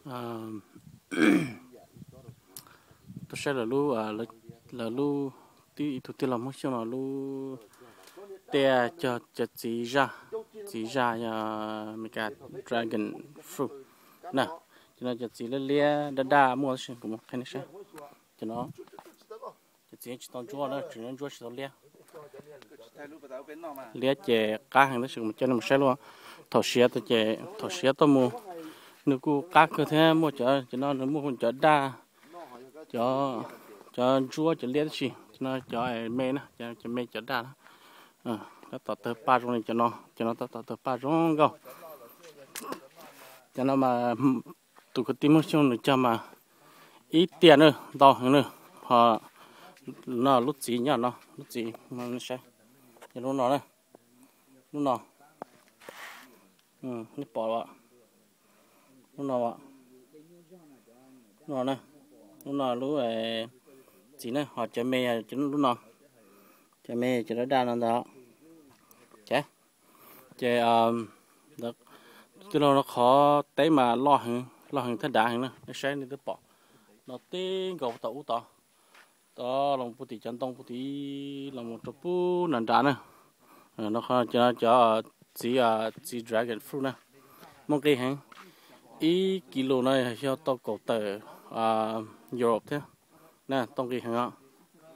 Tuaj saib lawv lub, lawv lub, tib ib tug tij laug Hmoob Xyooj no lub tiaj cog cov txiv zaj, txiv zaj yog Meskas dragon fruit na. Cov no cov txiv liab liab daj daj muaj tab sis kuv mus qhia nej saib. Cov no cov txiv tsis tau ntsuab na, tseem ntsuab tsis tau liab. Liab ces qab heev tab sis kuv coj nej mus saib lub thaum siav ces thaum siav tuaj mus nws kuj qab kawg thiab. Muaj cov, cov no nws muaj cov daj, cov, cov ntsuab cov liab tab sis cov no cov me na, cov me cov daj na. Tab tom tawg paj zoo li cov no, cov no tab tom tawg paj zoo nkauj. Cov no mas tus kwv tij Hmoob Xyooj nws cog mas ib tiam na, ntau heev na. Ho no lub txiv nyob no, lub txiv saib, yog lub no, lub no, nej pom, lub no, lub no, lub no lub txiv na, ho cov me lub no, cov me cov daj daj no ntag. Ces tij laug no qhov teb mas loj heev, loj heev thiab dav heev na, nej saib nej twb pom no tib nkaus tom ub tod, tod los puag tim cov ntoo puag tim los mus rau puag nram nrad na. Cov txiv, txiv dragon fruit na, muaj nqis heev. Ib kis lus no yog tau kaum tawm Europe thiab na, tau nqis heev os.